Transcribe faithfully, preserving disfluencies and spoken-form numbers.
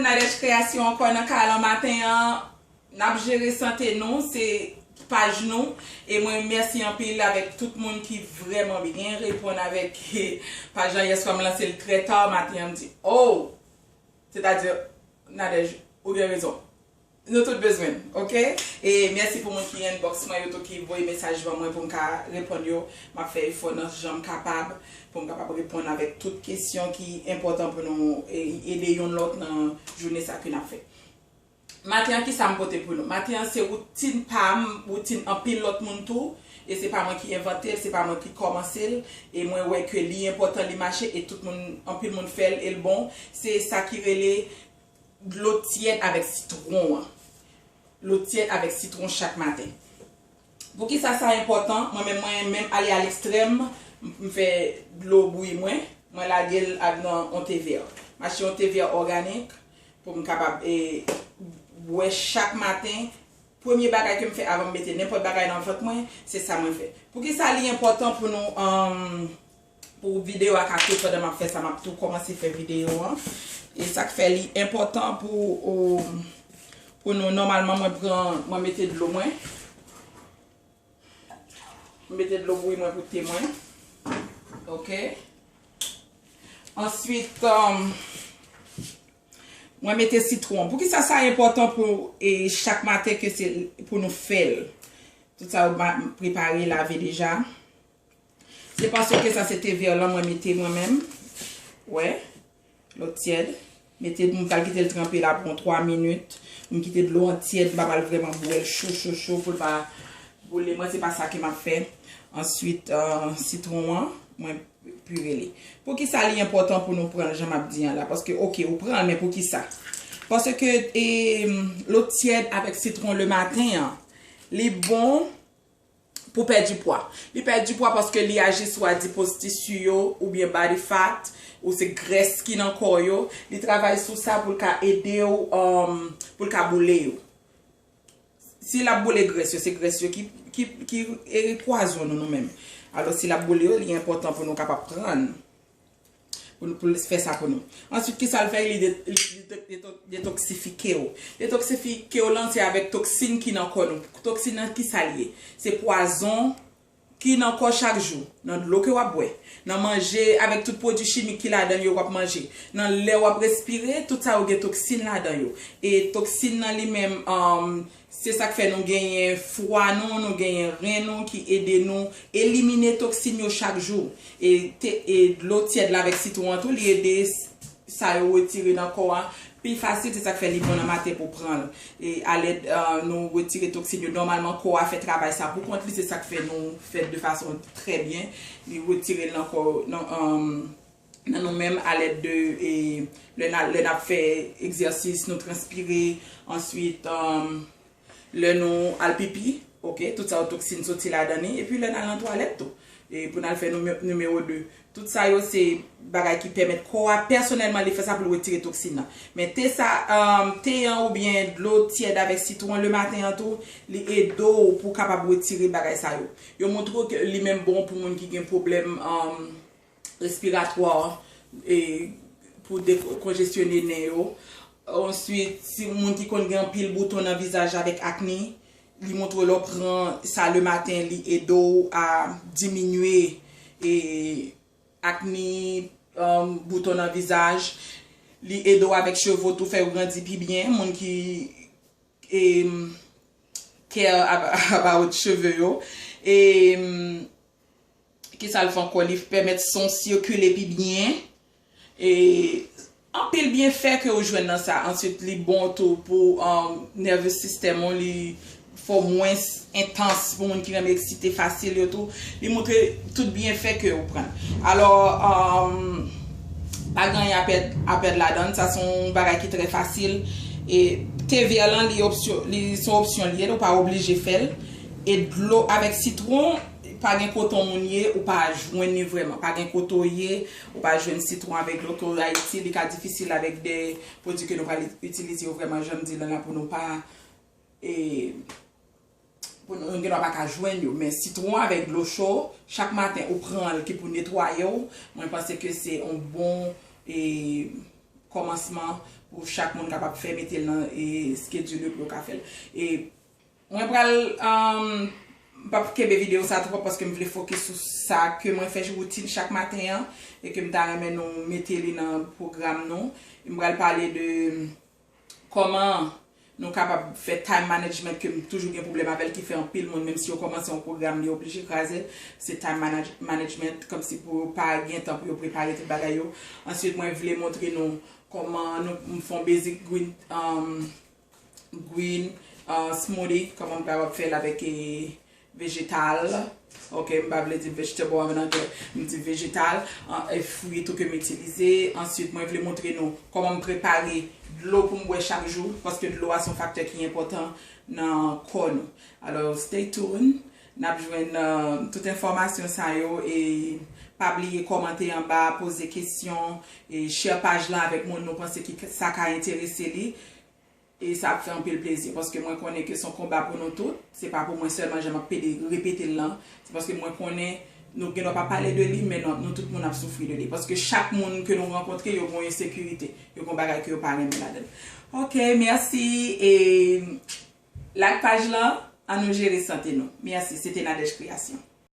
Nadège Création ankò nan kay lan maten an. N ap jere sante nou, se paj nou. E mwen mèsi anpil avèk tout moun ki vrèman byen reponn avèk paj lan. Yèswa m lanse l trè ta, maten an m di, oh! Sètadi, Nadège, ou gen rezon. Nou tout bezwen, oke? E mèsi pou moun ki inbox mwen yo tou, ki voye mesaj ban mwen pou m ka reponn yo. M ap fè efò nan jan m kapab pou m kapab reponn avèk tout kesyon ki enpòtan pou nou e, ede youn lòt nan jounen sa ke n ap fè. Maten an, kisa m pote pou nou? Maten an, se woutin pa m, woutin anpil lòt moun tou. E se pa mwen ki envante l, se pa mwen ki kòmanse l. E mwen wè ke li enpòtan, li mache, e tout moun, anpil moun fè l, e l bon. Se sa ki rele dlo tyèd avèk sitwon an. Dlo tyèd avèk sitwon chak maten. Poukisa sa enpòtan? Mwen menm, mwen menm ale a lekstrèm, m, m fè dlo bouyi mwen, mwen lage l ak nan yon te vè. M achte yon te vè òganik pou m kapab e, bwè chak maten. Premye bagay ke m fè avan m mete nenpòt bagay nan vant mwen, se sa mwen fè. Poukisa li enpòtan pou nou, um, pou videyo a ka kout pandan m ap fè sa, m ap tou kòmanse fè videyo an. E sa k fè li enpòtan pou, um, pou nou, nòmalman, mwen pran, mwen mete dlo mwen. Mwen mete dlo bouyi mwen pou te mwen. Oke. Answit, um, mwen mete sitwon. Poukisa sa enpòtan pou e, chak maten ke se pou nou fè l? Tout sa yo prepare, lave deja. Se paske sa se te vè lan mwen mete mwen menm. Wè. Dlo tyèd. Mete, m pral kite l tranpe la pou yon twa minit. M kite dlo an tyèd, m pa pral vrèman bwè l cho, cho, cho pou l pa boule mwen. Se pa sa ke m ap fè. Answit, uh, sitwon an, mwen pire li. Poukisa li enpòtan pou nou pran l jan m ap di an la? Paske, oke, ou pran l, men poukisa? Paske e, dlo tyèd avèk sitwon le maten an, li bon pou pèdi pwa. Li pèdi pwa paske li aji sou adipoztisi yo oubyen body fat, ou se grès ki nan kò yo. Li travay sou sa pou l ka ede w, um, pou l ka boule yo. Si l ap boule grès yo, se grès yo ki, ki, ki e, pwazon nou, nou menm. Alò, si l ap boule yo, li enpòtan pou nou kapab pran l. Pou, pou l fè sa pou nou. Answit, kisa l fè? Li, de, li, li de, deto, detoksifike w. Detoksifike w lan, se avèk toksin ki nan kò nou. Toksin nan, kisa l ye? Se pwazon ki nan kò chak jou, nan dlo ke w ap bwè, nan manje avèk tout pwodui chimik ki ladan yo w ap manje, nan lè w ap respire, tout sa yo gen toksin ladan yo. E toksin nan li menm, um, se sa k fè nou genyen fwa nou, nou genyen ren nou ki ede nou elimine toksin yo chak jou. E te, e dlo tyèd la avèk sitwon an tou, li ede s, sa yo retire nan kò a pi fasil, se sa k fè li bon nan maten pou pran l. E alèd, uh, nou retire toksin yo, nòmalman kò a fè travay sa pou kont li, se sa k fè nou fè de fason trè byen. Li retire l nan kò, nan, um, nan nou menm alèd de, e, lè n a, lè n ap fè egzèsis, nou transpire, answit, um, lè nou al pipi, oke, tout sa yo toksin soti ladan li, epi lè n al nan twalèt tou, e pou n al fè nime, nimewo de. Tout sa yo se bagay ki pèmèt kò a pèsonèlman li fè sa pou l retire toksin nan. Men te sa, um, te an oubyen dlo tyèd avèk sitwon le maten an tou, li ede w pou w kapab retire bagay sa yo. Yo montre w ke li menm bon pou moun ki gen pwoblèm, um, respiratwa, e, pou dekonjesyone nen yo. Answit, si moun ki konn gen anpil bouton nan vizaj avèk akne, li montre w lè w pran sa le maten, li ede w a diminye, e, akne, um, bouton nan vizaj. Li ede w avèk cheve w tou, fè yo grandi pi byen. Moun ki, e, care ab-, about cheve yo. E, Kisa l fè ankò? Li pèmèt san w sikile pi byen. E anpil byenfè ke w jwenn nan sa. Answit, li bon tou pou, um, nervous system ou, li fè w mwens entans pou moun ki renmen eksite fasil yo tou. Li montre tout byenfè ke w pran. Alò, um, pa gen anyen a pèd, a pèd ladan l. Sa se yon bagay ki trè fasil. E te vè lan, li opsyon, li se yon opsyon li ye, ou pa oblije fè l. E dlo avèk sitwon, pa gen kote yon moun ye, ou pa jwenn li vrèman. Pa gen kote w ye, ou pa jwenn sitwon avèk dlo. Ke w Ayiti, li ka difisil avèk de pwodui ke nou pral itilize yo vrèman, jan m di l la, pou nou pa, e, pou nou, nou gendwa pa ka jwenn yo. Men sitwon avèk dlo cho, chak maten ou pran l ki pou netwaye w, mwen panse ke se yon bon, e, kòmansman pou chak moun kapab fè mete l nan e, schedule yo pou yo ka fè l. E mwen pral um, m p ap kenbe videyo sa twòp paske m vle fokis sou sa ke mwen fè woutin chak maten an e ke m ta renmen nou mete li nan pwogram nou. M pral pale de kòman nou kapab fè time management ke m toujou gen pwoblèm avè l ki fè anpil moun menm si yo kòmanse yon pwogram li oblije kraze l. Se time manage- management kòmsi pou yo pa gen tan pou yo prepare tout bagay yo. Answit mwen vle montre nou kòman nou m fè yon basic green um, green uh, smoothie kòman m kapab fè l avèk eh, vejetal. Ok, m pa vle di vegetable an anglè, m di vejetal, e fwi tou ke m itilize. Answit, mwen vle montre nou kòman m prepare dlo pou m bwè chak jou, paske dlo a se yon faktè ki enpòtan nan kò nou. Alò, stay tuned. N ap jwenn uh, tout enfòmasyon sa yo e pa bliye kòmante anba, poze kesyon e share paj lan avèk moun nou panse ki sa ka enterese li. E sa ap fè anpil plezi paske mwen konnen ke se yon konba pou nou tout. Se pa pou mwen sèlman jan m ap pede repete l lan. Se paske mwen konnen nou gen dwa pa pale de li men nou, nou tout moun ap soufri de li. Paske chak moun ke nou rankontre yo gen yon ensekirite, yo gen yon bagay ke yo pa renmen ladan l. Ok, mèsi e like paj lan, an nou jere sante nou. Mèsi, se te Nadège Kreyasyon.